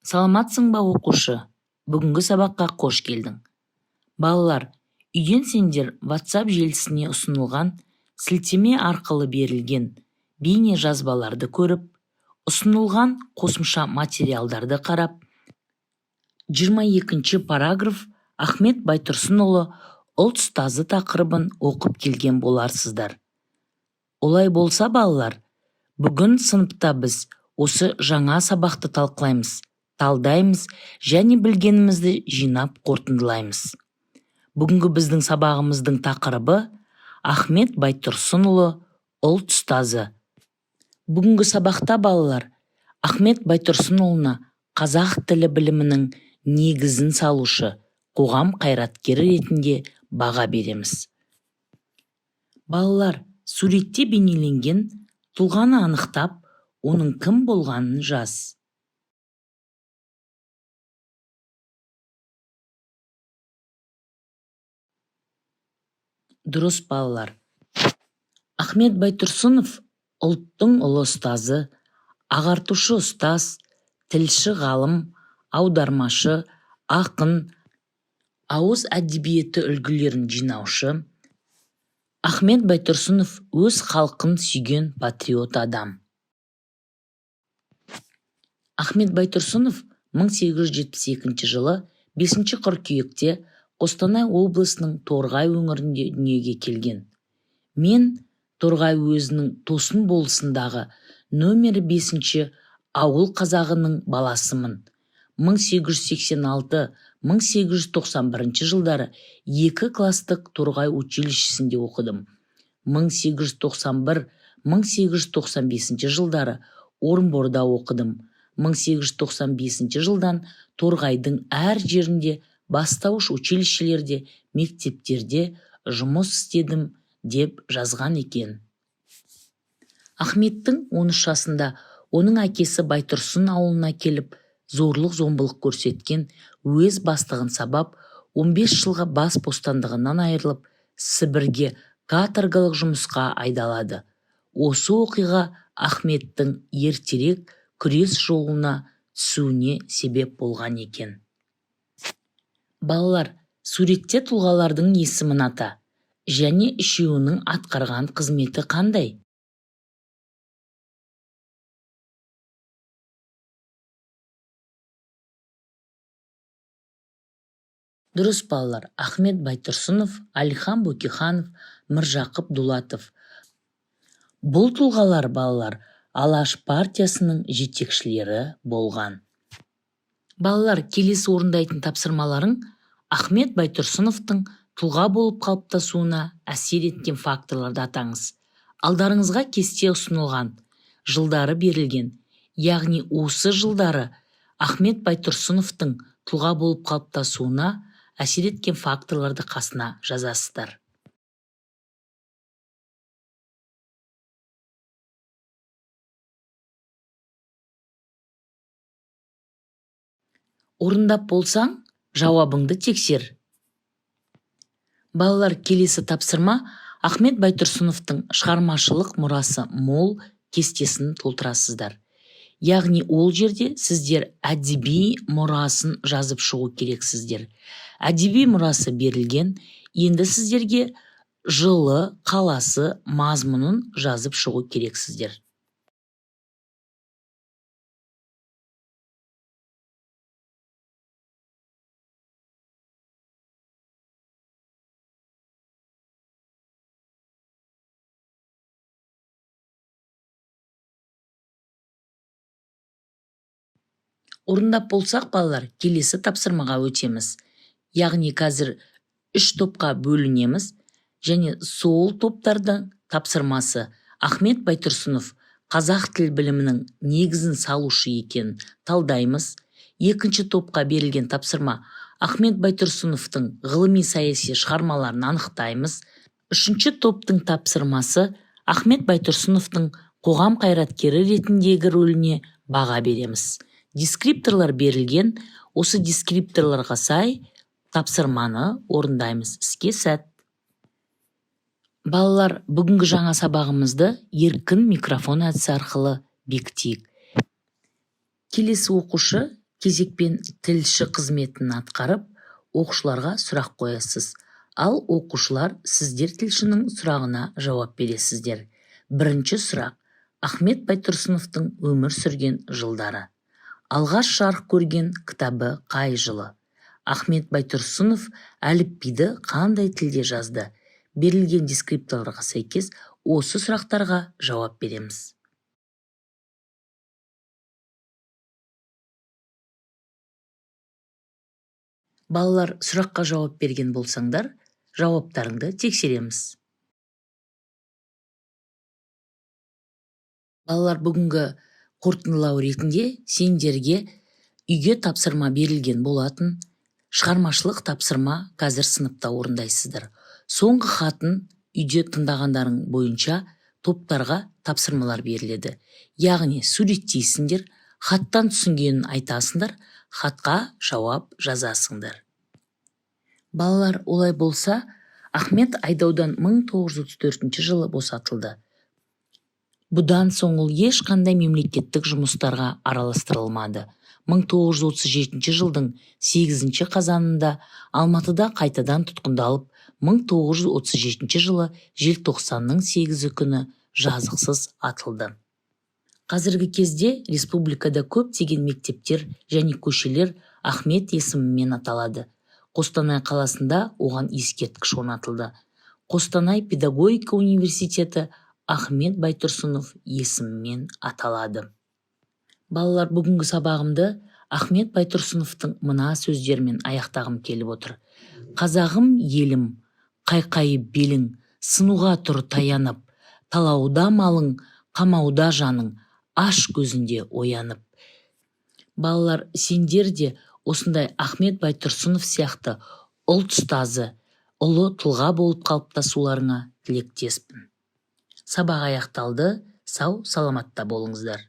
Саламатсың ба, оқушы! Бүгінгі сабаққа қош келдің! Балалар, үйден сендер WhatsApp желісіне ұсынылған сілтеме арқылы берілген бейне жазбаларды көріп, ұсынылған қосымша материалдарды қарап, 22-ші параграф «Ахмет Байтұрсынұлы – ұлт ұстазы» тақырыбын оқып келген боларсыздар. Олай болса, балалар, бүгін сыныпта біз осы жаңа сабақты талқылаймыз, талдаймыз және білгенімізді жинап, қорытындылаймыз. Бүгінгі біздің сабағымыздың тақырыбы: «Ахмет Байтұрсынұлы – ұлт ұстазы». Бүгінгі сабақта, балалар, Ахмет Байтұрсынұлына қазақ тілі білімінің негізін салушы, қоғам қайраткері ретінде баға береміз. Балалар, суретте бейнеленген тұлғаны анықтап, оның кім болғанын жаз. Дұрыс, балалар. Ахмет Байтұрсынов – ұлттың ұлы ұстазы, ағартушы ұстаз, тілші ғалым, аудармашы, ақын, ауыз әдебиеті үлгілерін жинаушы. Ахмет Байтұрсынов – өз халқын сүйген патриот адам. Ахмет Байтұрсынов 1872 жылы 5 қыркүйекте Қостанай облысының Торғай өңірінде дүниеге келген. «Мен Торғай уезінің Тосын болысындағы нөмірі бесінші ауыл қазағының баласымын. 1886-1891 жылдары екі кластық Торғай училищесінде оқыдым. 1891-1895 жылдары Орынборда оқыдым. 1895 жылдан Торғайдың әр жерінде бастауыш училищелерде, мектептерде жұмыс істедім», – деп жазған екен. Ахметтің 13 жасында оның әкесі Байтұрсын ауылына келіп, зорлық-зомбылық көрсеткен уезд бастығын сабап, 15 жылға бас бостандығынан айырылып, Сібірге каторгалық жұмысқа айдалады. Осы оқиға Ахметтің ертерек күрес жолына түсуіне себеп болған екен. Балалар, суретте тұлғалардың есімін ата және үшеуінің атқарған қызметі қандай? Дұрыс, балалар. Ахмет Байтұрсынов, Әлихан Бөкейханов, Міржақып Дулатов. Бұл тұлғалар, балалар, Алаш партиясының жетекшілері болған. Балалар, келесі орындайтын тапсырмаларың: Ахмет Байтұрсыновтың тұлға болып қалыптасуына әсер еткен факторларды атаңыз. Алдарыңызға кесте ұсынылған, жылдары берілген, яғни осы жылдары Ахмет Байтұрсыновтың тұлға болып қалыптасуына әсер еткен факторларды қасына жазасыздар. Орындап болсаң, жауабыңды тексер. Балалар, келесі тапсырма: Ахмет Байтұрсыновтың шығармашылық мұрасы мол кестесін толтырасыздар. Яғни ол жерде сіздер әдеби мұрасын жазып шығу керексіздер. Әдеби мұрасы берілген, енді сіздерге жылы, қаласы, мазмұнын жазып шығу керексіздер. Орындап болсақ, балалар, келесі тапсырмаға өтеміз. Яғни қазір үш топқа бөлінеміз және сол топтардың тапсырмасы: Ахмет Байтұрсынов қазақ тіл білімінің негізін салушы екенін талдаймыз. Екінші топқа берілген тапсырма: Ахмет Байтұрсыновтың ғылыми саяси шығармаларын анықтаймыз. Үшінші топтың тапсырмасы: Ахмет Байтұрсыновтың қоғам қайраткері ретіндегі рөліне баға береміз. Дескрипторлар берілген, осы дескрипторларға сай тапсырманы орындаймыз. Іске сәт! Балалар, бүгінгі жаңа сабағымызды еркін микрофон әдісі арқылы бекітейік. Келесі оқушы Кезекпен тілші қызметін атқарып, оқушыларға сұрақ қоясыз. Ал оқушылар, сіздер тілшінің сұрағына жауап бересіздер. Бірінші сұрақ: Ахмет Байтұрсыновтың өмір сүрген жылдары. Алғаш жарық көрген кітабы қай жылы? Ахмет Байтұрсынов әліпбиді қандай тілде жазды? Берілген дескрипторларға сәйкес осы сұрақтарға жауап береміз. Балалар, сұраққа жауап берген болсаңдар, жауаптарыңды тексереміз. Балалар, бүгінгі қорытындылау ретінде сендерге үйге тапсырма берілген болатын. Шығармашылық тапсырма қазір сыныпта орындайсыздар. Соңғы хатын үйде тыңдағандарың бойынша топтарға тапсырмалар беріледі. Яғни суреттейсіңдер, хаттан түсінгенін айтасыңдар, хатқа жауап жазасыңдар. Балалар, олай болса, Ахмет айдаудан 1934 жылы босатылды. Бұдан соң ол ешқандай мемлекеттік жұмыстарға араластырылмады. 1937 жылдың 8 қазанында Алматыда қайтадан тұтқындалып, 1937 жылы желтоқсанның 8 күні жазықсыз атылды. Қазіргі кезде республикада көптеген мектептер және көшелер Ахмет есімімен аталады. Қостанай қаласында оған ескерткіш орнатылды. Қостанай педагогика университеті Ахмет Байтұрсынов есімімен аталады. Балалар, бүгінгі сабағымды Ахмет Байтұрсыновтың мына сөздерімен аяқтағым келіп отыр: Қазағым елім, қайқайып белің, сынуға тұр таянып, талауда малың, қамауда жаның, аш көзінде оянып. Балалар, сендер де осындай Ахмет Байтұрсынов сияқты ұлт ұстазы, ұлы тұлға болып қалыптасуларыңа тілектеспін. Сабақ аяқталды. Сау саламатта болыңыздар.